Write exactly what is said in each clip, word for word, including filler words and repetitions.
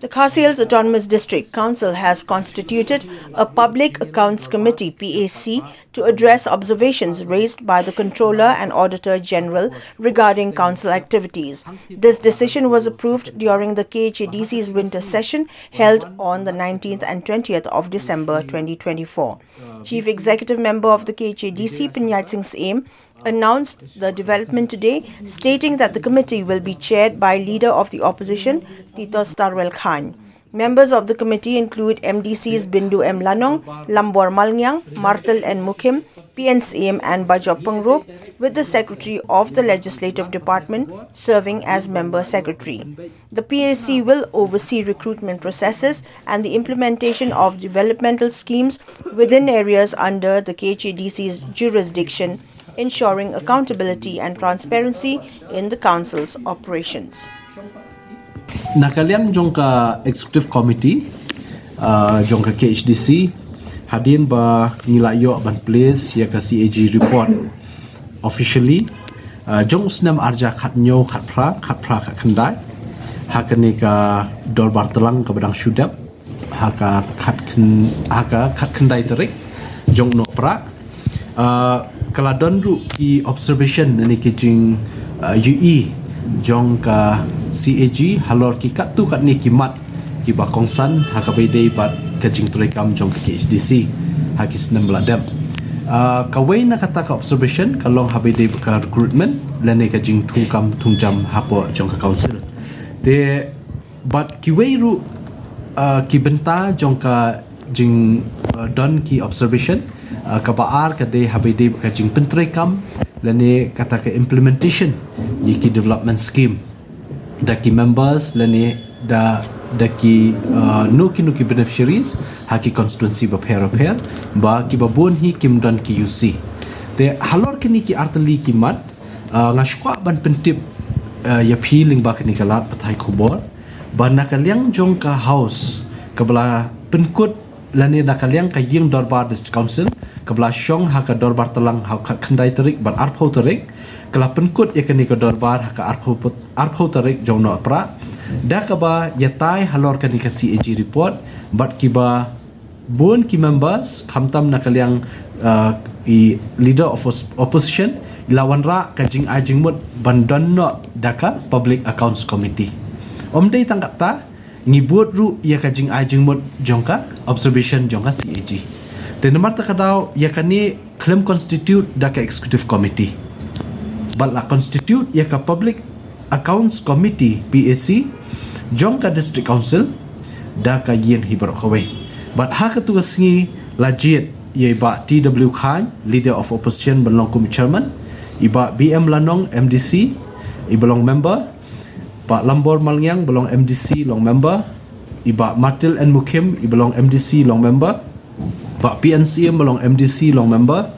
The Khasi Hills Autonomous District Council has constituted a Public Accounts Committee, P A C, to address observations raised by the Controller and Auditor General regarding council activities. This decision was approved during the K H A D C's winter session held on the nineteenth and twentieth of December twenty twenty-four. Chief Executive Member of the K H A D C, Pyniaid Singh Syiem, announced the development today, stating that the committee will be chaired by Leader of the Opposition, Titos Tharwel Chyne. Members of the committee include M D Cs Bindu M Lanong, Lambor Malngiang, Martil N Mukhim, P N Syiem and Bajop Pyngrope, with the Secretary of the Legislative Department serving as Member Secretary. The P A C will oversee recruitment processes and the implementation of developmental schemes within areas under the K H A D C's jurisdiction, ensuring accountability and transparency in the council's operations. Na ka liang jong ka Executive Committee, uh, jong ka K H D C, hadien ba ngi la ïoh ban place ïa ka C A G report officially, uh, jong u snem arhajar khathynñiew khatphra, khatphra khatkhyndai, ha kane ka dorbar tlang kaba dang shu dep, ha ka khatkhyndai, ha ka khatkhyndai tarik jong u Nohprah. Uh, ka la don ruh ki observation ne ki jing, uh, ïohi jong ka C A G halor ki katto katne ki mat kiba kongsan ha kaba ïadei bad ka jingtrei kam jong ka K H D C ha ki snem ba la dep. Uh, kawei na kata ka observation ka long ha kaba ïadei bad ka recruitment lane ka jingthungkam thungjam hapoh jong ka council. Te bad kiwei ruh, uh, ki bynta jong ka jing, uh, don ki observation, uh, kaba ar ka dei ha kaba ïadei bad ka jingpyntrei kam lane kata ka implementation ïa ki development scheme da ki members lane da, da ki, uh, no ki no ki beneficiaries ha ki constituency bapher bapher ba kiba bun hi kim don ki U C. Te halor kine ki artylli ki mat, uh, nga sngewkwah ban pyntip, uh, ïa phi lyngba kane ka lad pathai khubor ba na ka liang jong ka House kaba la pynkut lane na ka liang ka ïing dorbar District Council kaba la shong ha ka dorbar tlang ha ka khatkhyndai tarik bad arphew tarik, ka la pynkut ïa kane ka dorbar ha ka arphew, arphew tarik jong u Nohprah da kaba ïatai halor kane ka C A G report bad kiba bun ki members khamtam na ka liang, uh, i leader of os-, opposition i la wanrah ka jingai jingmut ban don noh da ka Public Accounts Committee. Ym dei tang katta, ngi bud ruh ïa ka jingai jingmut jong ka observation jong ka C A G. Te namar kata ka daw ïa kane khlem constitute da ka Executive Committee bad la constitute ïa ka Public Accounts Committee, P A C, jong ka District Council da ka ïing hi baroh kawei. Bad ha katu ka sngi la jied ïa i Bah T W Chyne, Leader of Opposition, ban long kum i Chairman, i Bah B M Lanong, M D C, iba long member, Bah Lambor Malngiang ba long M D C long member, i Bah Martil N Mukhim iba long M D C long member, Bah P N Syiem ba long M D C long member,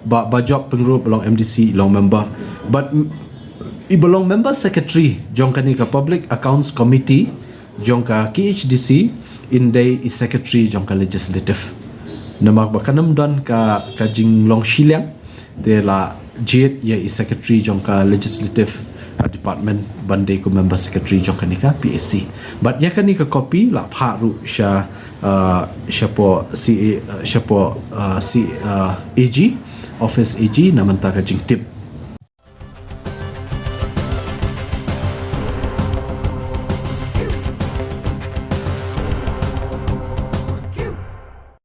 Bah Bajop Pyngrope ba long M D C long member. Bad m-, iba long member secretary jong kane ka Public Accounts Committee jong ka K H D C in dei i secretary jong ka Legislative. Namar ba kan ym don ka, ka jinglong shiliang, te la jied ïa i secretary jong ka Legislative, uh, Department ban dei kum member secretary jong kane ka P A C. Bad ïa kane ka copy la phah ruh sha, uh, shapoh C A, uh, shapoh, uh, C, uh, A G, Office A G na mynta ka jingtip.